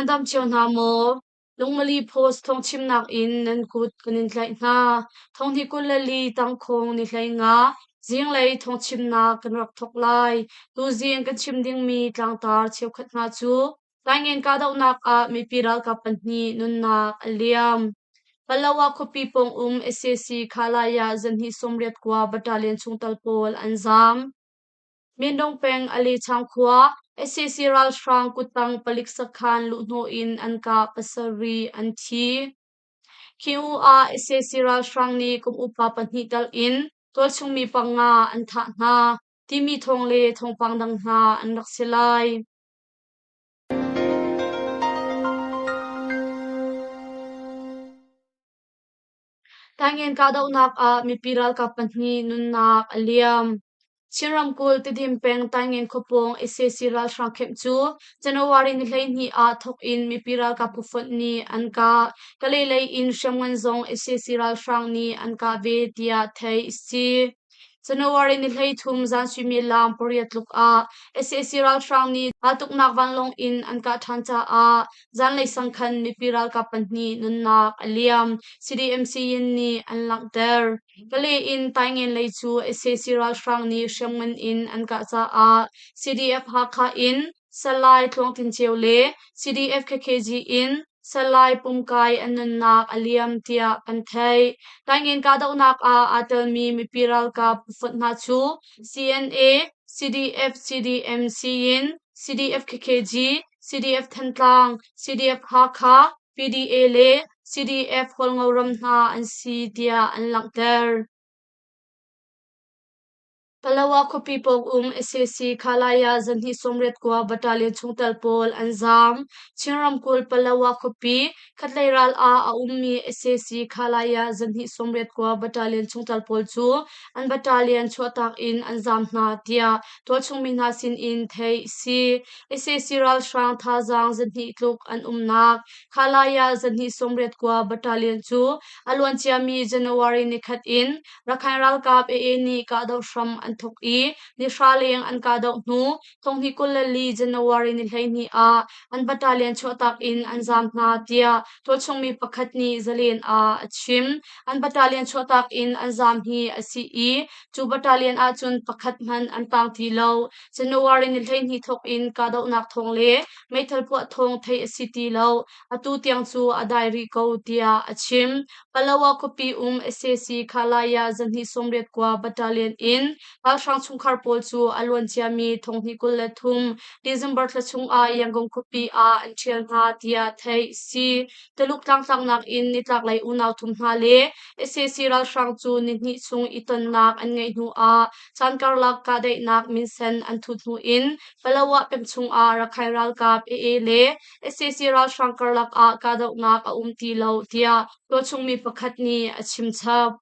Nan dam cio hna maw? Lungmali Post thawngchimnak in nan kut kan in tlaih hna. Thonghnih 24 tangkhawng ni 15 zinglei thawngchimnak kan rak thawk lai. Tuzing kan chim dingmi tlangtar cheukhat hna cu Taingen kahdohnak ah mipi ralkap pahnih nunnak a liam. Palawa khuapi pawng um sac Khalaya zanhnih 89 battalion chungtel pawl an zaam. Mindong peng Alechang khua sac ralhrang kuttang palik sakhan luhhnawh in an kah pasarih an thi. Khiu ah sac ralhrang nih kum upa pahnih tal in tualchungmi panga an thah hna timi thawng le thawngpang dang hna an rak si lai. Taingen kahdohnak ah mipi ralkap pahnih nunnak a liam. Chin ramkulh Tedim peng Taingen khuapawng sac ralhrang camp cu January ni 12 ah thawk in mipi ralkap phufonh nih an kah. Kalay lei in hriamngan zong sac ralhrang nih an kah ve tiah theih a si. January ni 13 zan suimilam pariat tluk ah sac ralhrang nih raltuknak vanlawng in an kah ṭhan caah zanlei sang khan mipi ralkap pahnih nunnak a liam, CDMC yin nih an langhter. Kalay in Taingen lei cu sac ralhrang nih hriamngan in an kah caah CDF Hakha in Salai Tluang Tin Ceu le CDF KKG in Salai Pumkai an nunnak a liam tiah kan theih. Taingen kahdohnak ah aa telmi mipi ralkap phufonh hna cu CNA, CDF, CDM, Siyin, CDF KKG, CDF Thantlang, CDF Hakha, PDA le CDF Hualngoram hna an si tiah an langhter. Palawa khuapi pawng um sac Khalaya zanhnih 89 battalion chungtel pawl an zaam. Chin ramkulh Palawa khuapi khatlei ral ah a ummi sac Khalaya zanhnih 89 battalion chungtel pawl cu an battalion chuahtak in an zaam hna tiah tualchung mi hna sin in theih a si. Sac ralhrang thazaang zanhnih tluk an umnak Khalaya zanhnih 89 battalion cu a luanciami January nikhat in Rakhine ralkap AA nih kahdoh hram an thawk i nihra leng an kahdoh hnu thonghnih 24 January ni 12 ah an battalion chuahtak in an zaam hna tiah tualchungmi pakhat nih Zalen ah a chim. An battalion chuahtak in an zaam hi a si i cu battalion ahcun pakhat hmanh an tang ti lo. January ni 12 thawk in kahdohnak thawng le meithal puah thawng theih a si ti lo. Atu tiang cu a dai rih ko tiah a chim. Palawa khuapi um sac Khalaya zanhnih 89 Battalion in ralhrang chungkhar pawl cu a luanciami thonghnih 23 December thla chungah Yangon khuapi ah an ṭhial hna tiah theih a si. Tuluk tlangtlaknak in nitlaklei unau thum hna le sac ralhrang cu nihnih chung i tonnak an ngeih hnu ah caan karlak kahdaihnak minsen an thut hnu in Palawa peng chungah Rakhine ralkap AA le sac ralhrang karlak ah kahdohnak a um ti lo tiah tualchungmi pakhat nih a chimchap.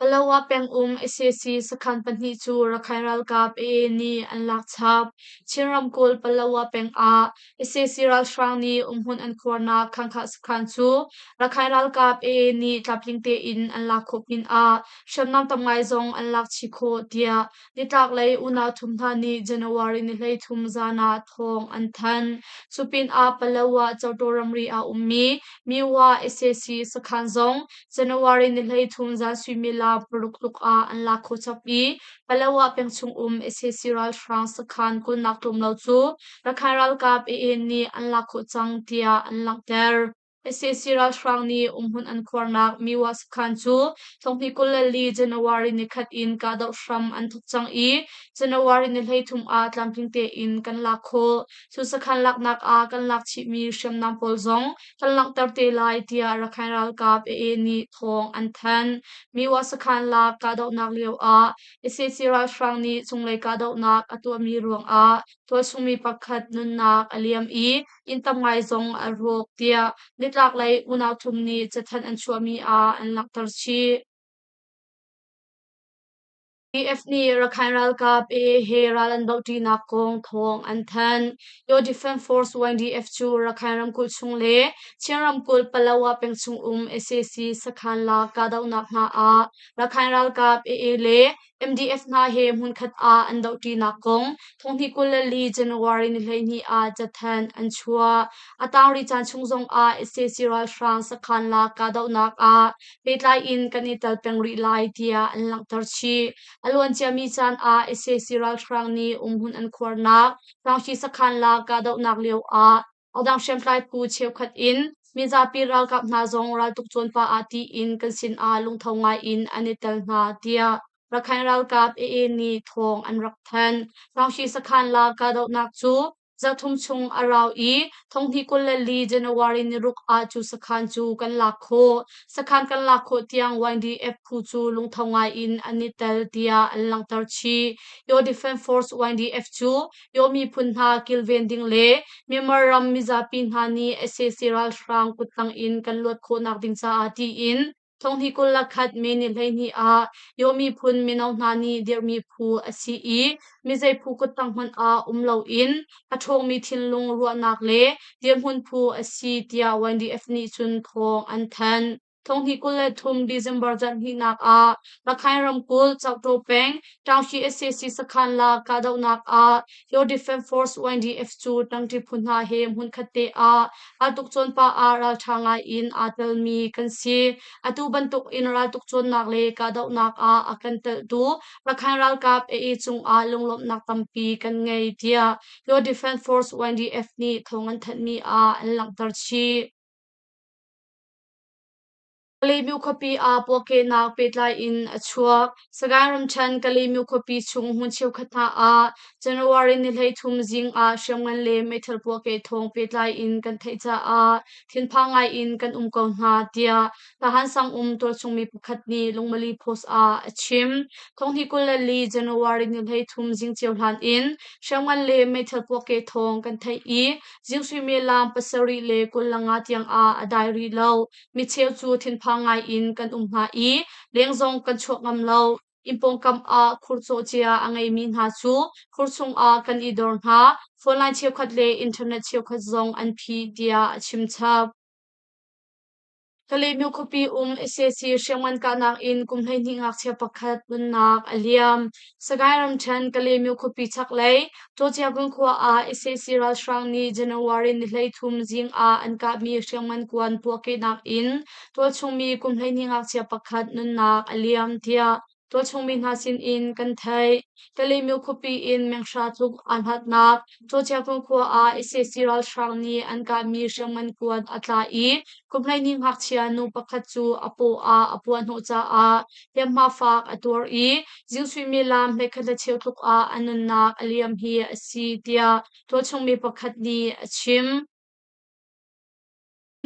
Palawa pengum sac sakhan pahnih cu Rakhine ralkap AA nih an lak chap. Chin ramkulh Palawa peng ah sac ralhrang nih umhmun an khuarnak Khangkhah sakhan cu Rakhine ralkap AA nih tlamtling tein an lak khawh pinah hriamnam tam ngai zong an lak chih khawh tiah Nitlaklei unau thum hna nih January ni 13 zan ah thawng an thanh. Cu pinah Palawa Cotaw ramri ah ummi Miwa sac sakhan zong January ni 13 zan suimilam paruk tluk ah an lak khawh chap i Palawa peng chung um sac ralhrang sakhan kulnak tlawm lo cu Rakhine ralkap AA nih an lak khawh cang tiah an langhter. Sac ralhrang nih umhmun an khuarnak Miwa sakhan cu thonghnih 24 January nikhat in kahdoh hram an thawk cang i January ni 13 ah tlamtling tein kan lak khawh. Cu sakhan laknak ah kan lak chihmi hriamnam pawl zong kan langhter te lai tiah Rakhine ralkap AA nih thawng an thanh. Miwa sakhan lak kahdohnak lio ah sac ralhrang nih cunglei kahdohnak a tuahmi ruangah tualchungmi pakhat nunnak a liam i inn tam ngai zong a rawk tiah nitlaklei unau thum nih cathanh an chuahmi ah an langhter chih. PDF nih Rakhine ralkap AA he ral an dohṭinak kong thawng an thanh. Yaw Defense Force YDF cu Rakhine ramkulh chung le Chin ramkulh Palawa peng chung um sac sakhan lak kahdohnak hna ah Rakhine ralkap AA le MDF hna he hmunkhat ah an dohṭinak kong thonghnih 24 January ni 12 ah cathanh an chuah. A tangri caan chung zong ah sac ralhrang sakhan lak kahdohnak ah pehtlai in kan i tel peng rih lai tiah an langhter chih. A luanciami caan ah sac ralhrang nih umhmun an khuarnak Tangshi sakhan la kahdohnak lio ah a dang hriamtlai phu cheukhat in mizapi ralkap hna zong raltuk cawnpah ah tiin kan sinah lungtho ngai in an i tel hna tiah Rakhine ralkap AA nih thawng an rak thanh. Tangshi sakhan la kahdohnak cu Zarhthum chung a rau i thonghnih 24 January niruk ah cu sakhan cu kan lak khawh. Sakhan kan lak khawh tiang YDF phu cu lungtho ngai in an i tel tiah an langhter chih. Yaw Defense Force YDF cu Yaw miphun hna kilven ding le Myanmar ram mizapi hna nih sac ralhrang kuttang in kan luat khawhnak ding caah tiin Thonghnih 21 May ni 12 ah Yaw miphun mino hna nih dirhmi phu a si i mizei phu kuttang hmanh ah um loin a ṭhawngmi thinlung ruahnak le dirhmun phu a si tiah YDF nih cun thawng an thanh. Thonghnih 23 December zarhhnihnak ah Rakhine ramkulh Cauhtaw peng Taungshi sac sakhan la kahdohnak ah Yaw Defense Force YDF cu ṭangṭi phu hna he hmunkhat te ah raltuk cawnpah ah ralṭha ngai in aa telmi kan si. Atu bantuk in raltuk cawnnak le kahdohnak ah a kan telhtu Rakhine ralkap AA cungah lunglawmhnak tampi kan ngei tiah Yaw Defense Force YDF nih thawng an thanhmi ah an langhter chih. Kalaymyo khuapi ah puakehnak pehtlai in a chuak. Sagaing ramṭhen Kalaymyo khuapi chung hmun cheukhat hna ah January ni 13 zing ah hriamngan le meithal puakeh thawng pehtlai in kan theih caah thinphang ngai in kan um ko hna, tiah Tahan sangum tualchung mi pakhat nih Lungmali Post ah a chim. Thonghnih 24 January ni 13 zing cio hlan in hriamngan le meithal puakeh thawng kan theih i zing suimilam 7:25 tiang ah a dai rih lo. Micheu cu thinphang ngai in kan um hna i leng zong kan chuak ngam lo. Inn pawngkam ah khur cawh cia a ngeimi hna cu khur chungah kan i dor hna. Phone line cheukhat le internet cheukhat zong an phih tiah a chim chap. Kalaymyo khuapi um sac hriamngan kahnak in kum 12 ngakchia pakhat nunnak a liam. Sagaing ramṭhen Kalaymyo khuapi chaklei Cawciagun khua ah sac ralhrang nih January ni 13 zing ah an kahmi hriamngan kuan puahkehnak in tualchung mi kum 12 ngakchia pakhat nunnak a liam tiah tualchung mi hna sin in kan theih. Kalaymyo khuapi in menghra tluk aa hlatnak Cawciagun khua ah sac ralhrang nih an kahmi hriamngan kuan a tla i kum 12 ngakchia nu pakhat cu a paw ah a puahhnawh caah hliamhma fak a tuar i zing suimilam 11 le cheu tluk ah a nunnak a liam hi a si tiah tualchung mi pakhat nih a chim.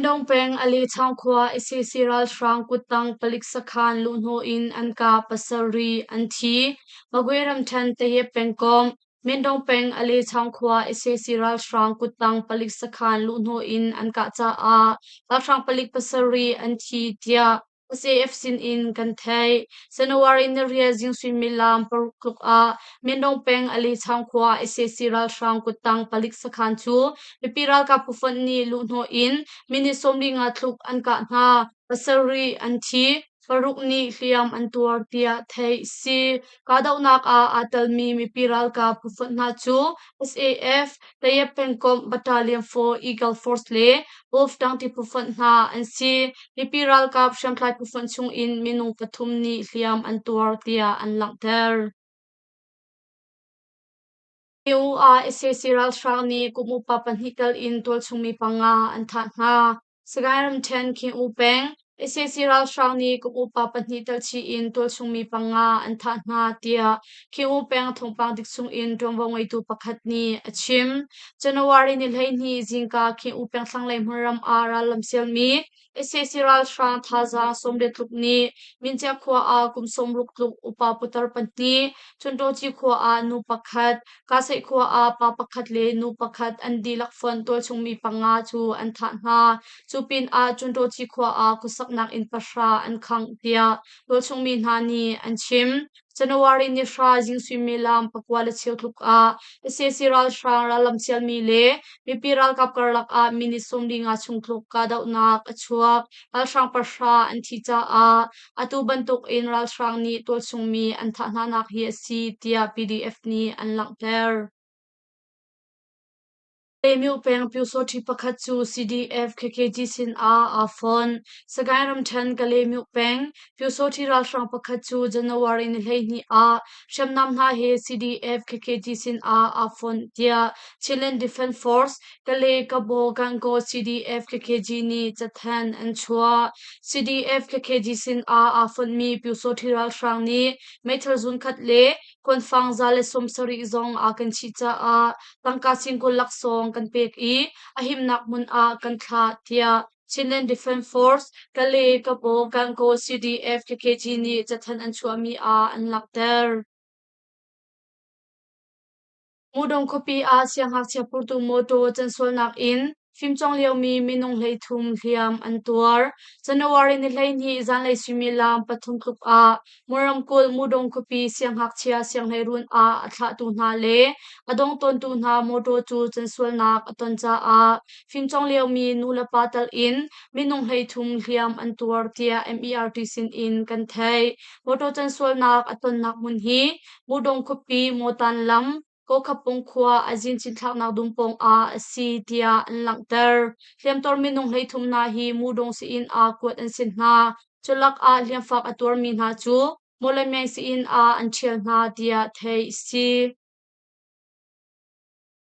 Dong peng Alechang khua sac ralhrang kuttang palik sakhan luhhnawh in an kah pasarih an thi. Magwe ramṭhen Tayep pengkomh Mindong peng Alechang khua sac ralhrang kuttang palik sakhan luhhnawh in an kah caah ralhrang palik pasarih an thi tiah SAF sinin kan theih. January ni riat zing suimilam 6 tluk ah Mindong peng Alechang khua sac ralhrang kuttang palik sakhan cu mipi ralkap phufonh nih luhhnawh in minute 45 tluk an kah hna. Pasarih an thi. Paruk nih hliam an tuar tiah theih a si. Kahdohnak ah aa telmi mipi ralkap phufonh hna cu SAF, Tayep pengkomh Battalion 4 Eagle Force le Wolf tangti phufonh hna an si. Mipi ralkap hriamtlai phufonh chungin minung pathum nih hliam an tuar tiah an langhter. EU ah sac ralhrang nih kum upa pahnih tel in tualchung mi panga an thah hna. Sagaing ramṭhen Khin-U peng sac ralhrang nih kum upa pahnih telchih in tualchung mi panga an thah hna tiah Khin-U peng thawngpang dik chung in ṭuanvo ngeitu pakhat nih a chim. January ni 12 zingka Khin-U peng thlanglei hmunram ah rallam sialmi sac ralhrang thazaang 80 tluk nih Mincia khua ah kum 60 tluk upa putar pahnih, Cunṭawci khua ah nu pakhat, Kaseih khua ah pa pakhat le nu pakhat an dihlak fonh tualchung mi panga cu an thah hna. Cu pinah Cunṭawci khua ah khuasak khuasaknak inn pahra an khangh tiah tualchung mi hna nih an chim. January ni hra zing suimilam pakua le cheu tluk ah sac ralhrang rallam sialmi le mipi ralkap karlak ah minute 45 chung tluk kahdohnak a chuak. Ralhrang pahra an thih caah atu bantuk in ralhrang nih tualchung mi an thah hnanak hi a si tiah PDF nih an langhter. Lemyu peng Pyusawṭhi pakhat cu CDF KKG sin ah aa fonh. Sagaing ramṭhen Kalaymyo peng Pyusawṭhi ralhrang pakhat cu January ni 12 ah hriamnam hna he CDF KKG sin ah aa fonh tiah Chinland Defense Force Kalay Kabaw Gangaw CDF KKG nih cathanh an chuah. CDF KKG sin ah aa fonhmi Pyusawṭhi ralhrang nih meithal zunkhat le Kuanfang 170 zong aa kan chih caah tangka singkul laksawng kan pek i a himnak hmun ah kan thlah tiah Chinland Defense Force Kalay Kabaw Gangaw CDF KKG nih cathanh an chuahmi ah an langhter. Mudong khuapi ah siangngakchia phurtu mawṭaw cansualnak in fimcawng liomi minung 33 hliam an tuar. January ni 12 zanlei suimilam pathum tluk ah Muramkulh Mudong khuapi siangngakchia sianghleiruun ah a thlahtu hna le a dong tawntu hna mawṭaw cu cansualnak a ton caah fimcawng liomi nulepa tal in minung 33 hliam an tuar tiah MERT sin in kan theih. Mawṭaw cansualnak a tonnak hmun hi Mudong khuapi Mawtan lam Kawkhapung khua Azin cinthlaknak dum pawng ah a si tiah an langhter. Hliamtuar minung 33 hna hi Mudong sii-inn ah kuat an si hna. Culak ah hliamfak a tuarmi hna cu Mawlamyine sii-inn ah an ṭhial hna tiah theih a si.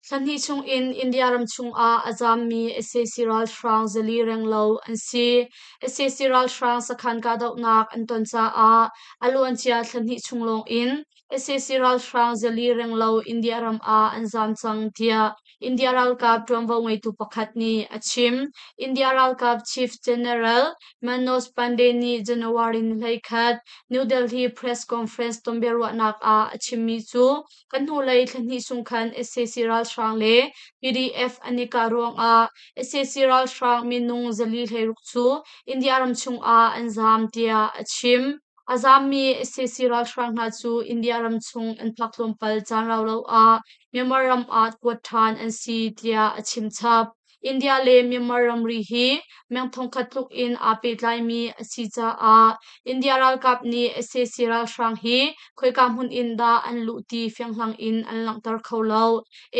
Thla hnih chungin India ram chungah a zaammi sac ralhrang 400 renglo an si. Sac ralhrang sakhan kahdohnak an ton caah a luancia thla hnih chung lawngin sac ralhrang 400 renglo India ram ah an zaam cang tiah India ralkap ṭuanvo ngeitu pakhat nih a chim. India ralkap Chief General Manoj Pande nih January ni 11 New Delhi press conference tonbiaruahnak ah a chimmi cu Kan hnulei thla hnih chung khan sac ralhrang le PDF an i kah ruangah sac ralhrang minung 416 cu India ram chungah an zaam tiah a chim. A zaammi sac ralhrang hna cu India ram chung an phak tlawmpal caan rau lo ah Myanmar ram ah kuat ṭhan an si tiah a chim chap. India le Myanmar ramri hi meng thongkhat tluk in aa pehtlaimi a si caah India ralkap nih sac ralhrang hi khoika hmun in dah an luh ti fianghlang in an langhter kho lo.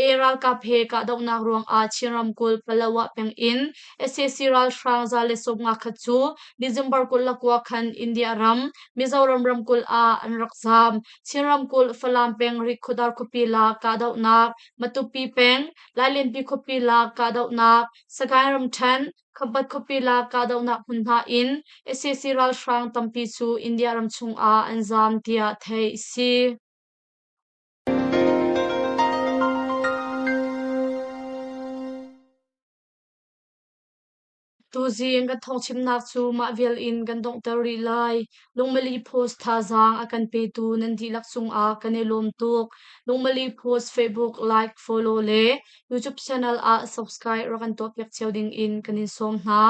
AA ralkap he kahdohnak ruangah Chin ramkulh Palawa peng in sac ralhrang 150 khat cu December 29 khan India ram Mizoram ramkulh ah an rak zaam. Chin ramkulh Falam peng Rikhuadar khuapi lak kahdohnak Matupi peng Lailenpi khuapi lak kahdohnak, Sagaing ramṭhen, Khampat khuapi lak kahdohnak hmun hna in sac ralhrang tampi cu India ram chungah an zaam tiah theih a si. Tuzing kan thawngchimnak cu mah vial in kan donghter rih lai. Lungmali Post thazaang a kan petu nan dihlak cungah kan i lawm tuk. Lungmali Post Facebook like, follow le YouTube channel ah subscribe rak kan tuahpiak cio ding in kan in sawm hna.